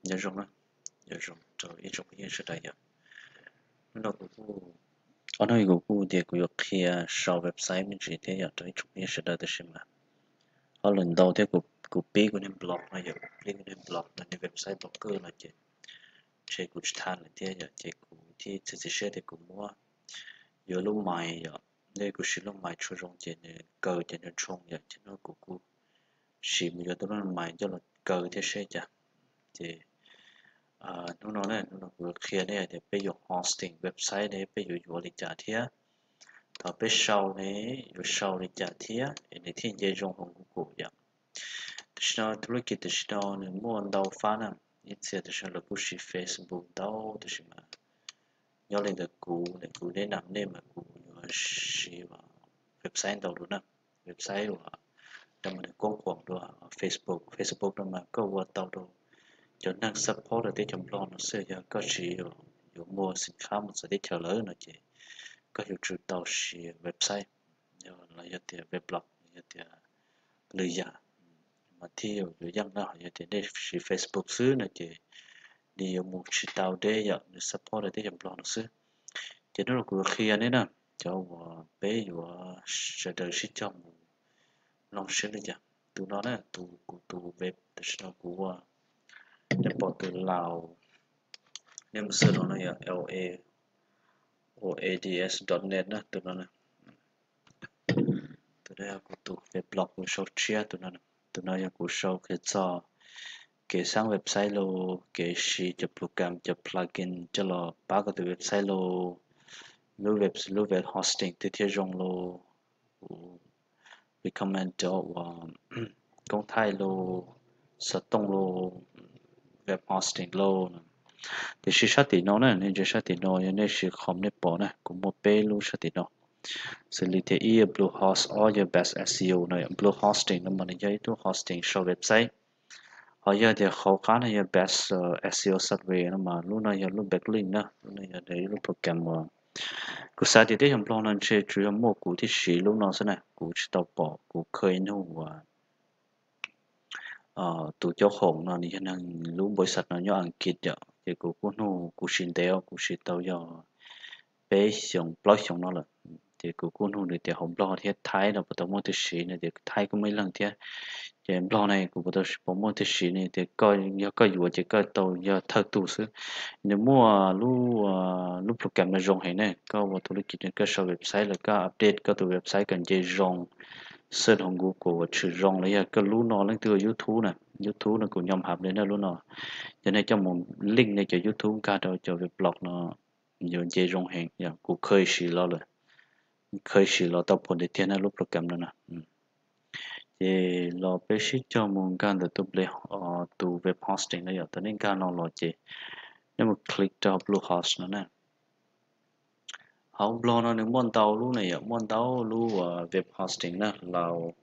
Nyob zoo na, nyob zoo rau ib tsoom phooj ywg sawv daws yom. Hnub no kuv kuj, ob hnub kuv kuj tias kuv yuav qhia sau website me ntsis thiab yom rau ib tsoom phooj ywg sawv daws, tab sis mas ho lawm ntau thiab, kuv pib kuv niag blog no yom, kuv pib kuv niag blog no, niag website blogger no ces ntshe kuv tsis tham lawm thiab yom, ces kuv thiaj txiav txim siab tias kuv muab yuav lub mais yom, nej kuv siv lub mais tshua zoo ces nws kaw ces nws ntshoo yom, ces no kuv kuj siv mus yuav tus lub mais coj los kaw thiab seb cas. Ces hnub no ne, hnub no kuv qhia nej tias peb yuav hosting website ne peb yuav yuav li cas thiab thaum peb sau ne yuav sau li cas thiab es nws thiaj nce zoo hauv Google yom. Tam sim no thoob lub kis tam sim no nws muaj ntau fab na, ib txhia tam sim no lawv kuj siv Facebook ntau, tab sis mas nyob li ntawd kuv, kuv neb nam nej mas kuv yuav siv website ntau dua na, website uas cov mas nws koob khoom dua Facebook, Facebook no mas koj ua tau rau cov neeg support rau teb chaws Nplog no xwb, yog koj tsis yuav muag xim khab mus txawv teb chaws lawm no ces koj yuav tsum tau siv website los yog tias weblog los yog tias lwm yam mas thiaj yuav yeej na, yog tias nej siv Facebook xwb no ces nws yuav mus tsis tau deb yom, nws support rau teb chaws Nplog no xwb. Ces hnub no kuv yuav qhia nej na, cov uas peb yuav sawv daws sib cog mus mloog seb li cas. Tus no na, tus kuv tus web tam sim no kuv ua, nej pom tus laus, nej mus search no no yog L A O A D S dot net na, tus no na. Tus no yog kuv tus web blog kuv sau tshiab tus no. Tus no yog kuv sau qhia txog kev xaab website los, kev siv cov program cov plugin coj los pab koj tus website los, lub web, lub web hosting twg thiaj zoo los, kuv recommend cov uas koob thaij los, xov tooj los, web hosting los. Tiam sis sab tim no na, nej ntsia sab tim no, yog nej siv com nej pom na, kuv muaj peb lub sab tim no. Xws li tias ib yog Bluehost, ob yog Best S E O no. Bluehost no mas nws yog ib tug hosting sau website. Ho yog tias hauv qab no yog Best S E O Software no mas lub no yog lub backlink na, lub no yog ib lub program uas kuv xav tias teb chaws Nplog no ntshe tsuas yog muaj kuv thiaj siv lub no xwb na, kuv tsis tau pom kuv khawj ib nug uas tus caub hoom no nws yog neeg lub npau xas no nyob Askiv yom, ces kuv kuj nug kuv siv ntev, kuv siv tau yog peb xyoos plaub xyoos no lawm. Ces kuv kuj nug nws tias hauv Nplog thiab Thaib no puas tau muaj tib si, nws tias Thaib kuj muaj ib leeg thiab. Ces Nplog ne kuv puas tau, puas muaj tib si, nws tias koj, yog koj yuav ces koj tau yog thawj tug xwb. Nws muaj lub, lub program no zoo heev ne, koj ua tus lub kis koj sau website los koj update koj tus website kom nce zoo, search hauv Google uas tshwm zoo los yog koj lub no leej twg ua YouTube na, YouTube no kuv nyom hab li na lub no. Yog nej coj mus link nej cov YouTube nkag rau cov weblog no yuav nce zoo heev, kuv khawj siv los lawm, khawj siv los tau phuam tiag tiag na lub program no na. Ces los peb sib cog mus nkag ntawm tus, tus web hosting no yom, thaum nej nkag no los ces nej mus click rau Bluehost no na. Hauv Nplog no nws muaj ntau lub ne yom, muaj ntau lub web hosting na, Lao,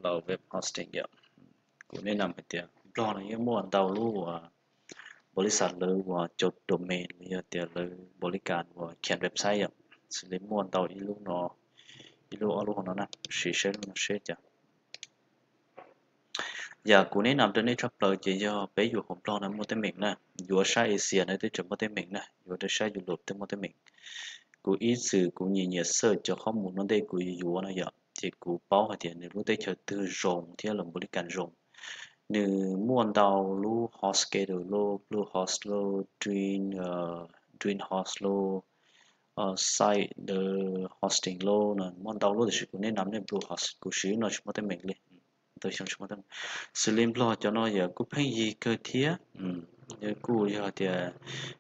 Lao web hosting yom. Kuv nej nam hais tias Nplog no yeej muaj ntau lub uas npaum li xav lawv uas cov domain los yog tias lawv npaum li kas uas khiav website yom, xws li muaj ntau ib lub no, ib lub ob lub hauv no na, sim saib lub no seb cas. Yam kuv nej nam rau nej tshaj plaws ces yog peb yuav hauv Nplog no muaj teeb meem na, yuav sab Asia no twb tseem muaj teeb meem na, yuav rau sab Europe twb muaj teeb meem. Kuv ib txwm kuv nyiam nyiam search cov qhob mus no ntej kuv yuav no yom, ces kuv paub hais tias nws lub teb chaws twg zoo thiab los npaum li kas zoo. Nws muaj ntau lub HostGator los, Bluehost los, Dream, Dream Host los, site the hosting los no, muaj ntau lub, tiam sis kuv nej nam nej Bluehost, kuv siv lub no tsis muaj teeb meem li. Ntau xyoo tsis muaj teeb meem. Xws li Nplog cov no yog kuj pheej yig kawg thiab, kuj yog tias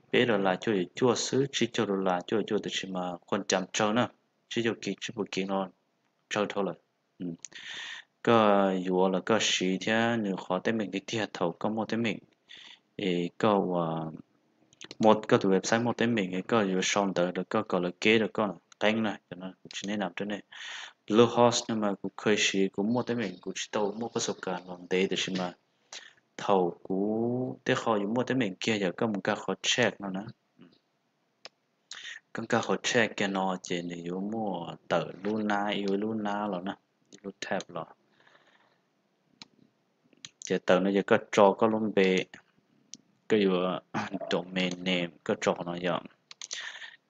peb dollar cuaj caum cuaj xwb, tsib caug dollar cuaj caum cuaj, tiam sis mas qhuas cam tsawg na, tsib caug kis tsib puas kis no tsawg dhau lawm. Koj yuav los koj siv thiab nws qhov teeb meem tiag tiag thaum koj muaj teeb meem, es koj ua, koj tus website muaj teeb meem es koj yuav sau ntawv rau koj kom lawv keb rau koj qeeb na, cov no kuv tsis nej nam rau nej. Bluehost no mas kuv khawj siv kuv muaj teeb meem kuv tsis tau muaj pab xu kas los ntev, tiam sis mas thaum kuv tej qho yuav muaj teeb meem kiag yog koj mus nkag qhov check no na. Koj nkag qhov check kiag no ces nws yuav muaj tawm lub nab, ib lub nab los na, ib lub tab los. Ces tawm no ces koj tso koj lub npe, koj yuav domain name koj tso qhov no yom.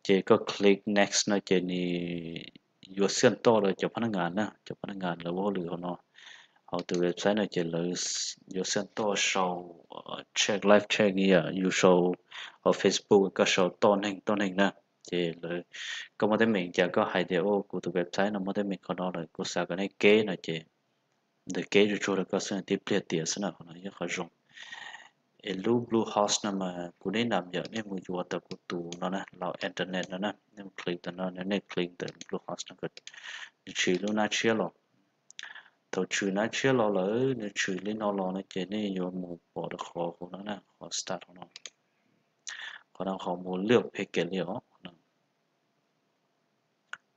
Ces koj click next no ces nws yuav xiaj toj rau cov phab nab ngas na, cov phab nab ngas lawv ua hauj lwm hauv no, hauv tus website no ces lawv yuav xiaj toj sau check, live check yom, yus sau hauv Facebook koj sau toj neeg toj neeg na. Ces lawv, koj muaj teeb meem cas koj hais tias kuv tus website no muaj teeb meem qhov no lawm kuv xav kom nej keb no ces ntawd keb tsuag tsuag rau koj xwb, tib pliag tiav xwb na, qhov no yog qhov zoo. Es lub Bluehost no mas kuv neb nam yom, nej mus yuav tau kuv tus no na, los internet no na, nej mus click tau no, nej click ntawm Bluehost no, nws tshwm lub nab tshiab los. Thaum tshwm nab tshiab los lawm, nws tshwm li no los no ces nej yuav mus pom rau qhov hauv no na, qhov start hauv no. Qhov no qhov mus lwaj package li os.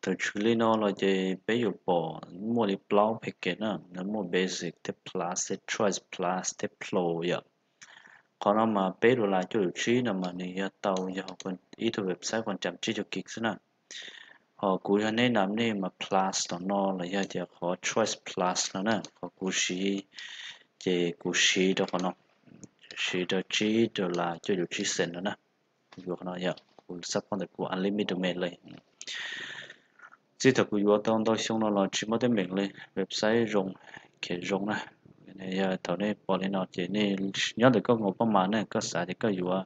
Thaum tshwm li no los ces peb yuav pom muaj li plaub package na, nws muaj basic thiab plus thiab choice plus thiab pro yom. Qhov no mas peb dollar cuaj caum tsib no mas nws yog tau yog ib tug website qhov cam tsib caug kis xwb na. Ho kuv yog neb nam nej mas plus tom no los yog tias qhov choice plus no na, qhov kuv siv, ces kuv siv rau qhov no, siv rau tsib dollar cuaj caum tsib cent no na. Yuav qhov no yom, kuv xav pom ntawm kuv unlimited domain li. Txij thaum kuv yuav tau ntau xyoo no los tsis muaj teeb meem li, website zoo, khev zoo na. Yog thaum nej pom li no ces nej nyob ntawm koj nkaus paj mas ne, koj xav tias koj yuav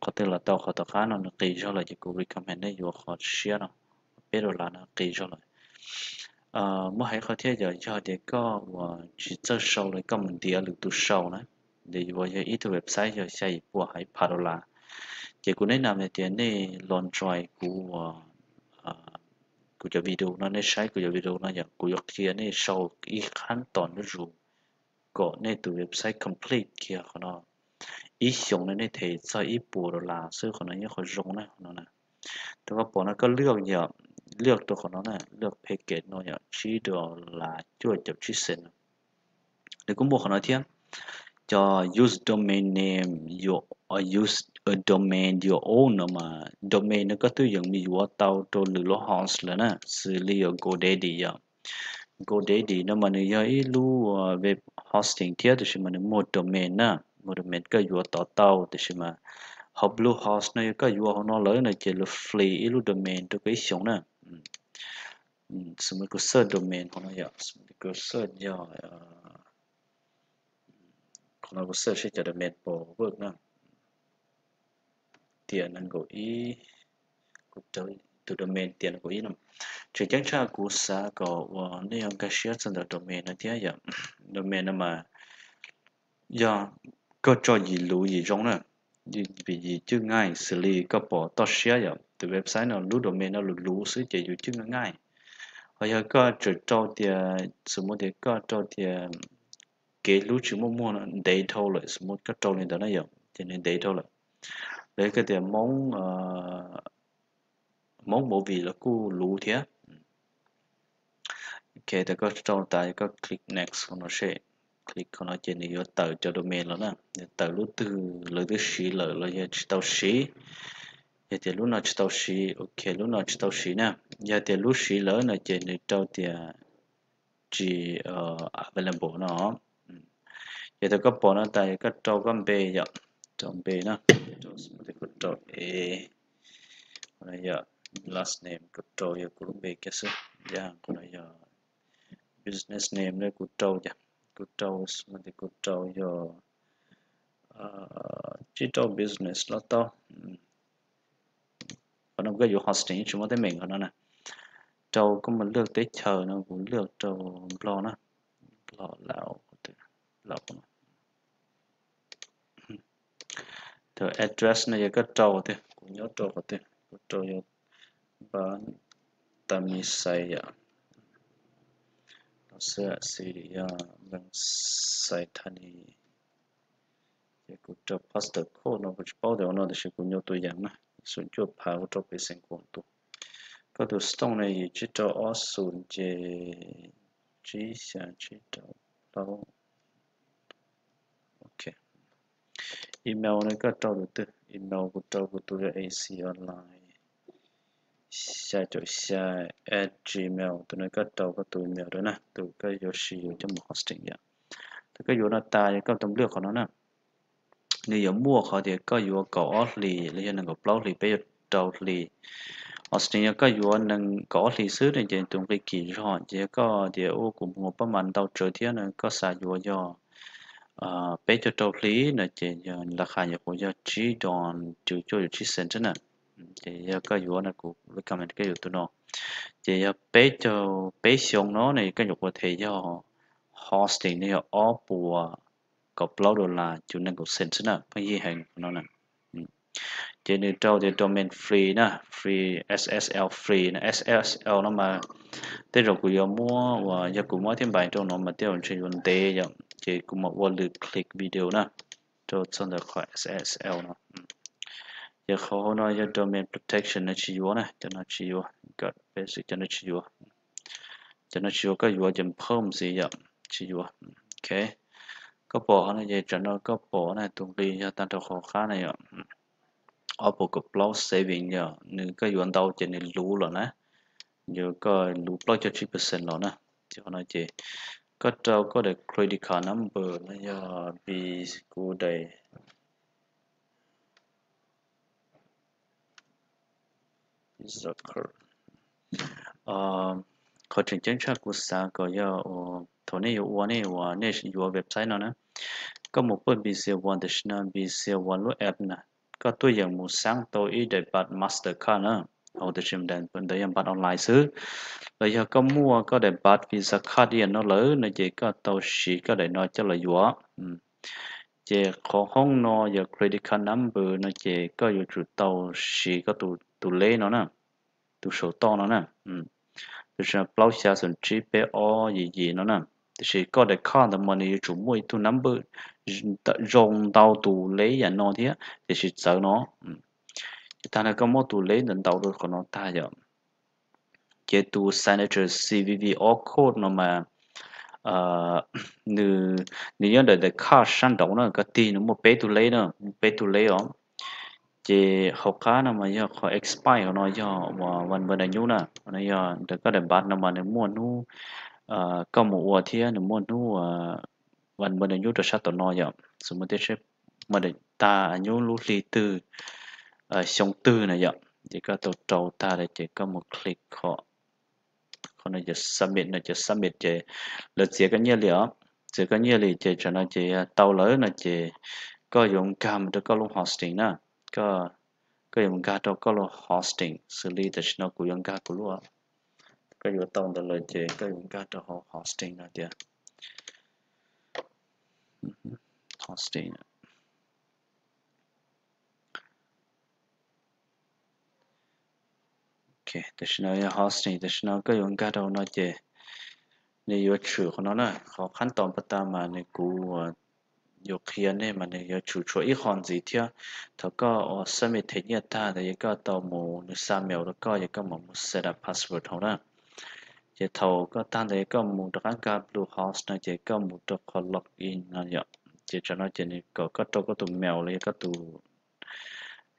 qhov twg los tau, qhov tom qab no nws qis zog lawm ces kuv recommend nej yuav qhov siab no, peb dollar no qis zog lawm. Muaj hais qhov thiab yog, yog tias koj uas tsis txawj sau li koj mus ntiav lwm tus sau na, ces yuav yog ib tug website yog xya yim pua hais phav dollar. Ces kuv neb nam hais tias nej los enjoy kuv, kuv cov video no, nej saib kuv cov video no yom, kuv yuav qhia nej sau ib qhab tom zuj zus kom nej tus website complete kiag qhov no. Ib xyoos no nej them txog ib puas dollar xwb, qhov no yog qhov zoo na, qhov no na. Thaum koj pom no koj lwaj yom, lwaj rau qhov no na, lwaj package no yom, tsib dollar cuaj caum tsib cent no. Nws kuj muaj qhov no thiab, cov use domain name your, use a domain your own no mas domain no koj twb yeej mus yuav tau rau lwm lub host lawm na, xws li yog GoDaddy yom. GoDaddy no mas nws yog ib lub web hosting thiab, tiam sis mas nws muag domain na, muag domain koj yuav tod tau, tiam sis mas hauv Bluehost no yog koj yuav hauv no lawm no ces lawv free ib lub domain rau koj ib xyoos na. Xws li kuv search domain hauv no yom, xws li kuv search yog, qhov no kuv search seb cov domain pos voj na, tiam nees nkaum ib, kuv tus domain tiam nees nkaum ib no. Tseem ceeb tshaj kuv xav kom uas nej yuav nkag siab txog ntawm domain no thiab yom. Domain no mas yog koj tso yim luv yim zoo na, vim yim cwj nqaij, xws li koj pom toj siab yom, tus website no lub domain no luv luv xwb ces yus cwj nqaij. Ho yog koj tseem rau tias, xws li tias koj rau tias kev hlub tsis muaj muag ntev dhau lawm, xws li koj rau li ntawd na yom, ces nws ntev dhau lawm. Lawv koj tias Hmoob, Hmoob movie los kuj luv thiab. Ok, thaum koj rau tas koj click next qhov no seb, click qhov no ces nws yuav tawm cov domain los na, nws tawm lub twg lawv twb siv lawm los yog tsis tau siv. Yog tias lub no tsis tau siv, ok, lub no tsis tau siv na. Yog tias lub siv lawm no ces nws rau tias tsis available no. Ces thaum koj pom no tas koj rau koj npe yom, rau npe na, kuv rau e, yog last name kuv rau yog kuv lub npe kiag xwb. Yog qhov no yog business name ne, kuv rau, kuv rau, kuv rau yog tsib rau business los tau. Qhov no koj yuav hosting tsis muaj teeb meem qhov no na. Rau koj mus lwaj teb chaws no, kuv lwaj rau Nplog na, Nplog, Laos, Laos. Thaum address no yog koj rau twg, kuv nyob rau qhov twg, kuv rau yog Npa Tha Mixay yom, los xwb, city yog Npa Tha Mixay Thani. Ces kuv rau postal code no kuv tsis paub tias ua no, tiam sis kuv nyuaj tus yam na, xoom cuaj phav kuv rau peb xeem kuv tus. Koj tus state no yog tsib rau ob xoom ces tsib xya tsib rau plaub. Ok. Email no koj rau tus twg? Email kuv rau kuv tus yog A C online xya caum xya at gmail, tus no koj rau koj tus email rau na, tus koj yuav siv yuav coj mus hosting yom. Koj yuav no tas, koj tau nplij qhov no na. Nws yuav muaj qhov tias koj yuav kaum ob hlis los yog nees nkaum plaub hlis, peb caug rau hlis. Hosting yog koj yuav nees nkaum ob hlis xwb no ces tus nqi kim zog, ces yog koj tias ua kuv mus pab mas ntau tsawv thiab no, koj xav yuav yog peb caug rau hlis no ces yog laj qhas nyuam qhuav yog tsib dollars cuaj caum tsib cent xwb na. Ces yog koj yuav no kuv recommend koj yuav tus no. Ces yog peb caug peb xyoo no ne koj nyuam qhuav them yog hosting no yog ob puas kaum plaub dollar cuv nees nkaum cent xwb na, pheej yig heev no na. Ces nws rau tias domain free na, free, S S L free na, S S L no mas tej zaum kuv yuav muab uas yog kuv muab thiab npais rau no mas tej zaum ntshe yuav ntev yom, ces kuv mam ua lwm click video na rau txog ntawm qhov S S L no. Ces qhov hauv no yog domain protection no tsis yuav na, cov no tsis yuav, basic cov no tsis yuav. Cov no tsis yuav, koj yuav ces phom xwb yom, tsis yuav. Ok, koj pom qhov no ces tsam no koj pom na tus nqi yog tag nrho qhov qab na yom, ob puas kaum plaub saving yom, nws koj yuav ntau ces nws luv lawm na, yuav koj luv plaub caug tsib percent los na. Ces qhov no ces koj rau koj daim credit card number no yog Visa, kuv daim Qhov tseem ceeb tshaj kuv xav kom yog thaum nej yuav ua nej uas nej yuav website no na, koj mus pawj Visa One tam sim no, Visa One lub app na, koj tuaj yeem mus xaab tau ib daim npav Mastercard na, hauv tam sim ntawd yog npav online xwb. Los yog koj muaj koj daim npav Visa card ib yam no lawm no ces koj tau siv koj daim no coj los yuav. Ces qhov hoob no yog credit card number no ces koj yuav tsum tau siv koj tus leb no na, tus saum toj no na, tus plaub xya xoom tsib peb ob yim yim no na. Tiam sis koj daim card ntawd mas nws yuav tsum muaj ib tug number zoo ntau tus leb yam no thiab tiam sis txawv no. Ces tag no koj muab tus leb ntawd ntaus rau qhov no tag yom, ces tus signature C V V O code no mas nws nyob ntawm daim card sab nraud na, koj tig nws muaj peb tug leb na, muaj peb tug leb os. Ces hauv qab no mas yog qhov expire no yog uas vas npawg nas nyub na, yog ntawm koj daim npav no mas nws muaj hnub koj mus ua thiab nws muaj hnub vas npawg nas nyub rau sab tom no yom. Xws mus tej seb mas daim tag nyub lub hli twg, xyoo twg na yom, ces koj tau rau tag lawm ces koj mus click qhov, qhov no ces submit no ces submit ces lawv txiav koj nyiaj li os, txiav koj nyiaj li ces tsam no ces tau lawm no ces koj yuav nkag mus rau koj lub hosting na, koj yuav nkag rau koj lub hosting xws li tam sim no kuv yuav nkag kuv lub, koj yuav tau ntawd lawm ces koj yuav nkag rau hauv hosting no tias hosting. Ok, tam sim no yog hosting, tam sim no koj yuav nkag rau no ces nws yuav tshwm qhov no na, qhov qhab tos npaj tas mas nws kuv yuav qhia nej mas nws yuav tsum tshuav ib qho ntxiv thiab. Thaum koj uas submit them nyiaj tag ntawd yog koj tau mus, nws xa mail rau koj yog koj mam mus set up password hauv na. Ces thaum koj tag ntawd yog koj mus rov qab nkag Bluehost no ces koj mus rau qhov login no yom. Ces tsam no ces nws kom koj rau koj tus mail los yog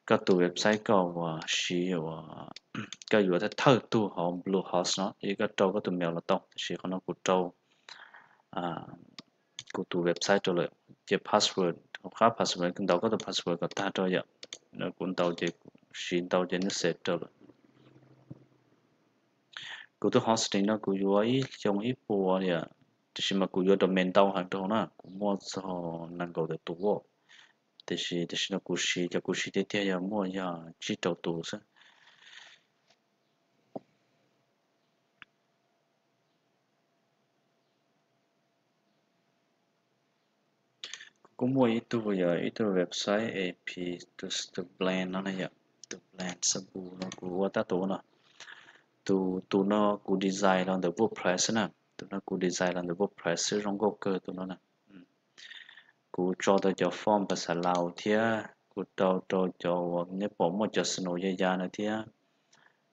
koj tus website koj uas siv uas koj yuav thawj tug hauv Bluehost no, yog koj rau koj tus mail los tau, tab sis qhov no kuv rau kuv tus website rau lawm. Ces password, hauv qab password ntaus koj tus password kom tag rau yom. Kuv ntaus ces siv ntau ces nws save rau lawm. Kuv tus hosting no kuv yuav ib xyoo ib puas li, tiam sis mas kuv yuav domain ntau heev rau na, kuv muaj txog nees nkaum tawm tus. Tiam sis tam sim no kuv siv, cov kuv siv tiag tiag yog muaj yog tsib rau tus xwb. Kuv kuj muaj ib tug, yog ib tug website A P, tus, tus brand no na yom, tus brand shampoo no kuv ua tab tus no. Tus, tus no kuv design los ntawm WordPress xwb na, tus no kuv design los ntawm WordPress xwb, zoo nkauj kawg tus no na. Kuv tso tau cov form pas xav laus thiab kuv tau rau cov uas nej pom muaj cov snow ya ya no thiab.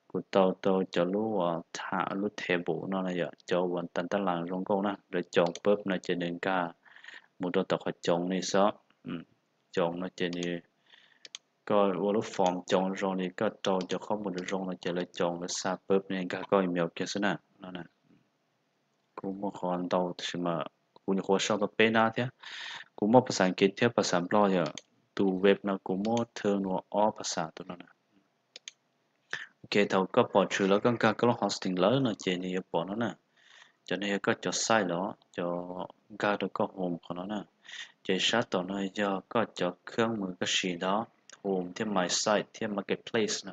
Kuv tau rau cov lub uas tham lub table no na yom, cov uas tas ntaj las zoo nkauj na, lawv coos pub no ces nws nkag mus rau tom qhov coos li xwb. Coos no ces nws, koj ua lub form coos zoo li koj rau cov qhob mus zoo no ces lawv coos lawv xa pub no nkag koj email kiag xwb na. Kuj muaj qhov ntau tab sis mas Kuv nyuam qhuav sau tau peb nab thiab. Kuv muaj phas xas Askiv thiab phas xas Nplog yom. Tus web no kuv muab thawj nua ob phas xas tus no na. Ok, thaum koj pom tshwm lawm koj nkag koj lub hosting lawm no ces nws yuav pom no na. Cov no yog koj cov site los cov nkag rau koj home qhov no na. Ces sab tom no yog koj cov khab mws koj siv ntawd, home thiab my site thiab marketplace no.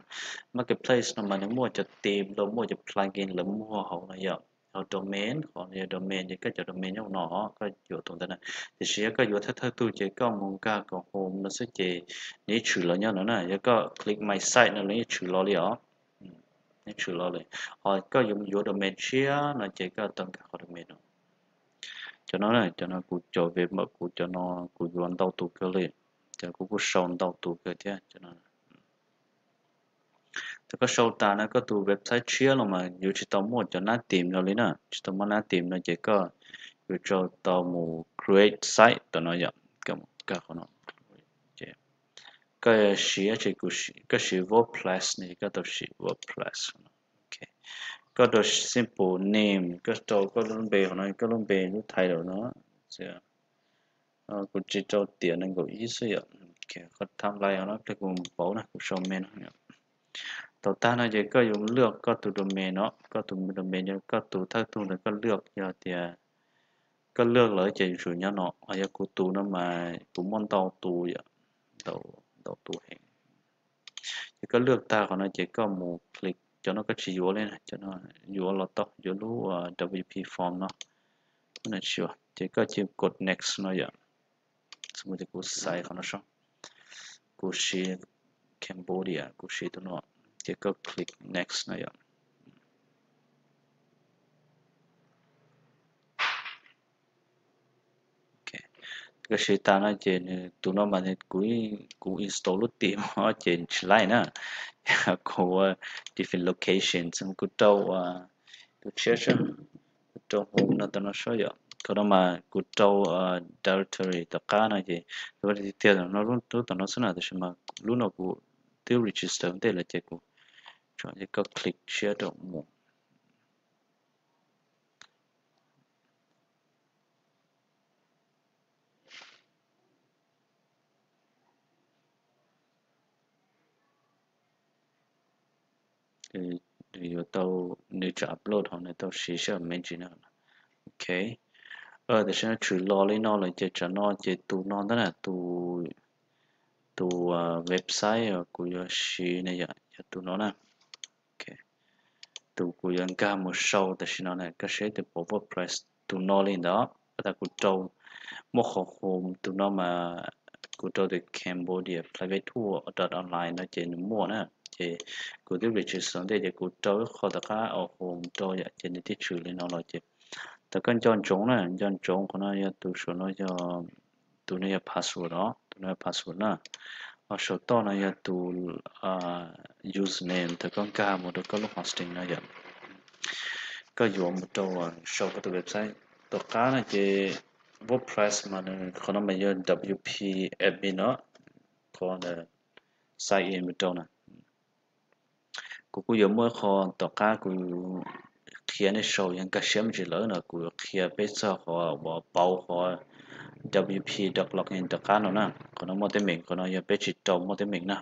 Marketplace no mas nws muaj cov theme los muaj cov plugin lawv muag hauv no yom. Hauv domain, qhov no yog domain ces koj cov domain nyob no koj yuav tus ntawd na. Tiam sis yog koj yuav thawj thawj tug ces koj mus nkag kom home no xwb ces nws yeej tshwm los nyob no na. Yog koj click my site no los yeej tshwm los li os. Yeej tshwm los li. Ho koj yuav yuav domain tshiab no ces koj tau nkag qhov domain no. Cov no, cov no kuv cov web mas kuv cov no kuv yuav ntau tus kawg li. Cov kuv kuj sau ntau tus kawg thiab cov no. Thaum koj sau tas no koj tus website tshiab los mas yuav tsis tau muaj cov nab tim no li na, tsis tau muaj nab tim no ces koj yuav tsum tau mus create site tom no yom, koj mus kag qhov no. Koj siv, koj siv WordPress ne, koj tau siv WordPress. Koj rau simple name, koj rau koj lub npe qhov no, koj lub npe lub title no. Kuv tsis rau tias nees nkaum ib xwb yom. Qhov timeline no pliag kuv pauv na, kuv sau me no. Thaum tag no ces koj yuav lwaj koj tus domain no, koj tus domain, koj tus thawj tug ntawd koj lwaj yog tias koj lwaj lawm ces yuav tsum nyob no. Yog kuv tus no mas kuv muaj ntau tus yom, ntau tus heev. Ces koj lwaj tag qhov no ces koj mus click, cov no koj tsis yuav li, cov no yuav los tau, yuav lub WP form no. Ces koj cia kod next no yom. Xws li kuv xaiv qhov no seb, kuv siv Cambodia, kuv siv tus no, ces koj click next no yom. Koj siv tas no ces nws tus no mas kuv install lub tim ces tsis laib na. Kuv ua different location, kuv rau, kuv tshiab seb, kuv rau home no tom no seb yom. Qhov no mas kuv rau directory tom qab no ces tiag tiag no lub tom no xwb na, tab sis mas lub no kuv twb register ua ntej lawm ces kuv tso, koj click tshiab rau mus. Nws yuav tau, nws tseem upload hauv nws tau siv seb me ntsis no. Ok, tam sim no tshwm los li no lawm ces tsam no ces tus no ntag na, tus, tus website kuv yuav siv ne yom, yog tus no na. Tus kuv yuav nkag mus sau tam sim no na, koj saib tus pom WordPress tus no li ntawd, tas kuv rau muaj qhov home tus no mas kuv rau tias Cambodia private tour dot online no ces nws muaj na. Ces kuv twb register ntej ces kuv rau ib qho tom qab home rau yom, ces nws thiaj tshwm li no los ces. Thaum koj nco ntsoov na, nco ntsoov qhov no yog tus saum no yog, tus no yog password os, tus no yog password na. Ho saum toj no yog tus username thaum koj nkag mus rau koj lub hosting no yom. Koj yuav mus rau sau koj tus website. Tom qab no ces WordPress mas qhov no mas yog WP admin no, qhov sign in mus rau na. Kuv kuj yuav muaj ib qho tom qab kuv qhia nej sau, yog nkag siab me ntsis lawm no kuv yuav qhia peb txog qhov uas pauv qhov WP dot login tom qab no na. Qhov no muaj teeb meem, qhov no yog peb tsis rau muaj teeb meem na.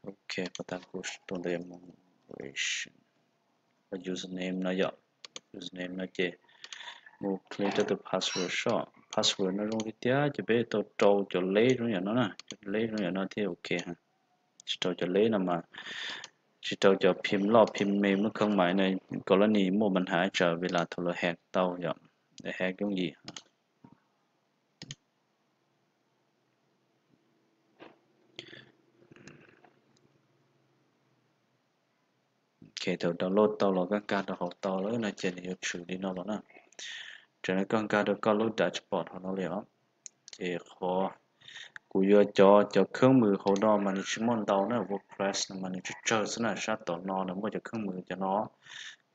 Ok, qhov tas kuv tus ntawd username no yom, username no ces mus click rau tus password soj. Password no zoo li tiag ces peb tau rau cov leb zoo yam no na, cov leb zoo yam no thiaj ok. Tsis rau cov leb no mas, tsis rau cov phim loj phim me muaj kheeb mais no, kom lawv nim muaj pab nham tsam vim las thaum lawv hack tau yom, hack yooj yim. Ok, thaum download tau los koj nkag rau hauv tau lawm no ces nws yuav tshwm li no los na. Tam no koj nkag rau koj lub dashboard hauv no li os. Ces qhov kuv yuav cov, cov kheeb mws hauv no mas nws tsis muaj ntau na, WordPress no mas nws tsawg tsawg xwb na, sab tom no nws muaj cov kheeb mws cov no.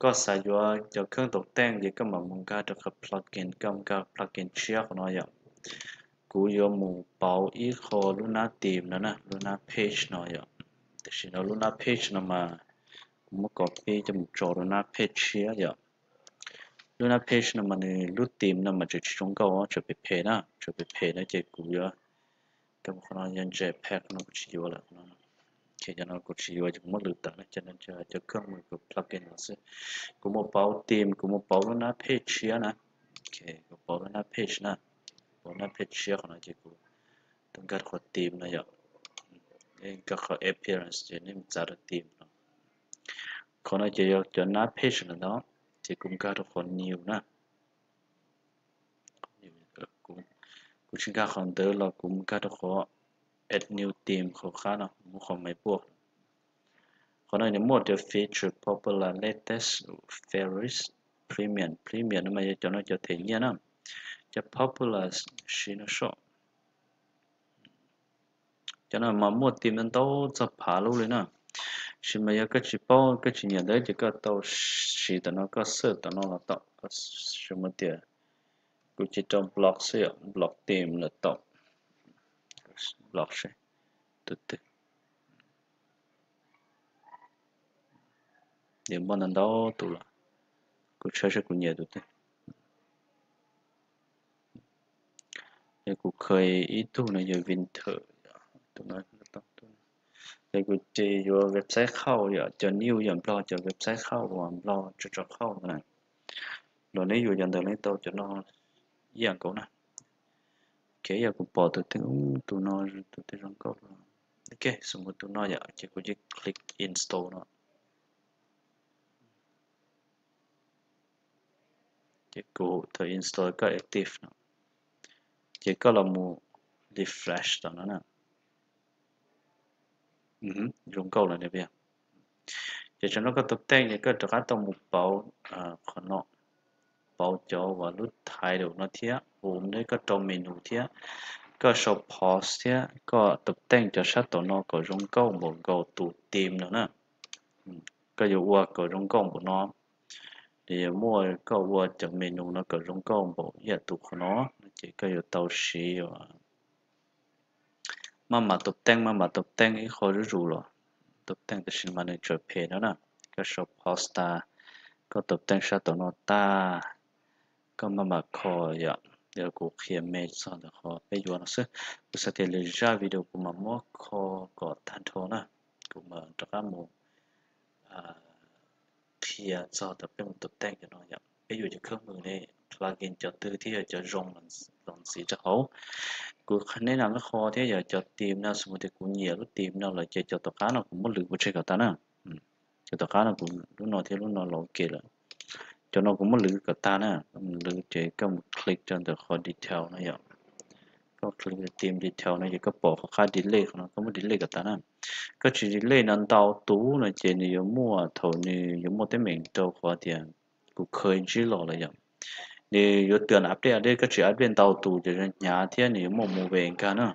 Koj xav yuav cov kheeb tom tej ces koj mam mus nkag rau qhov plugin, koj nkag plugin tshiab qhov no yom. Kuv yuav mus pauv ib qho lub nab tim no na, lub nab page no yom. Tam sim no lub nab page no mas kuv muab copy coj mus tso rau nab page tshiab yom. Lub nav page no mas nws lub theme no mas tseem tsis zoo nkauj, tseem phem phem na, tseem phem phem na ces kuv yuav, qhov no yog Jetpack no kuv tsis yuav lawm. Ces cov no kuv tsis yuav ces kuv muab lwm tawm na, cov no cov koj mus kuv plug in no xwb. Kuv mus pauv theme, kuv mus pauv lub nav page tshiab na. Kuv pauv lub nav page na, pauv nav page tshiab qhov no ces kuv tus nkag qhov theme no yom, nkag qhov appearance ces nej mus txav rau theme no. Qhov no ces yog cov nav page no ntag, ces kuv nkag rau qhov new na. Kuv tsis nkag qhov ntawd los kuv nkag rau qhov add new theme qhov qab no, muab qhov me puaj. Qhov no nws muaj tias feature popular, latest, favorites, premium. Premium no mas yog cov no cov them nyiaj na. Cov popular siv no soj. Cov no mas muaj theme ntau txog phav lub li na. Sis mas yog koj tsis paub koj tsis nyiam ntawd ces koj tau siv tom no, koj search tom no los tau. Koj sim mus tias kuv cia rau block xwb yom, block theme los tau. Block seb tus twg, nws muaj ntau ntau tus los, kuv tshawb seb kuv nyiam tus twg. Ces kuv khaws ib tug no yog winter, tus no. Ces kuv ces yuav website qhauj yom, cov new yom, Nplog cov website qhauj uas Nplog tso tso qhauj na. Los neb yuav cov ntawd neb tau cov no ib yam nkaus na. Ok, yog kuv pom tus twg, tus no tus twg zoo nkauj, ok, xum mus tus no yom, ces kuv cia click install no. Ces kuv thaum install koj active no, ces koj los mus refresh tom no na. Zoo nkauj lawm. Ces tsam no koj tus teej ces koj rov qab tau mus pauv qhov no, pauv cov uas lub title no thiab, hu neb koj rau menu thiab, koj sau post thiab, koj tus teej cov sab tom no kom zoo nkauj npaum nkaus tus theme no na. Koj yuav ua kom zoo nkauj npaum no, ces yuav muaj koj ua cov menu no kom zoo nkauj npaum ib yam tus qhov no, ces koj yuav tau siv maj mam tus teej, maj mam tus teej ib qho zuj zus los tus teej, tab sis mas nws tseem phem no na. Koj sau post tas, koj tus teej sab tom no tag, koj maj mam kho yom. Yog kuv qhia me txog ntawm qhov peb yuav no xwb, kuv xav tias lwm zaj video kuv mam muab kho kom tag nrho na. Kuv mam rov qab mus qhia txog ntawm peb mus tus teej cov no yom, peb yuav cov khawb mws ne, plugin cov twg thiaj yog cov zoo los ntxiv rau hauv. Kuv qhia neb no ib qho thiab, yog cov theme no xws li tias kuv nyiam lub theme no lawm ces cov tom qab no kuv muab lwv pov tseg kom tag na. Cov tom qab no kuv lub no thiab lub no los ua ke lawm. Cov no kuv muab lwv kom tag na, lwv ces koj mus click rau ntawm qhov detail no yom. Koj click theme detail no ces koj pom qhov qab delete qhov no, koj muab delete kom tag na. Koj tsis delete no ntau tus no ces nws yuav muaj, thaum nws yuav muaj teeb meem rau qhov tias kuv khaws ntsib los lawm yom, nws yuav tw update, koj tsis update ntau tus ces hnyav thiab nws yuav muaj movie nkag na.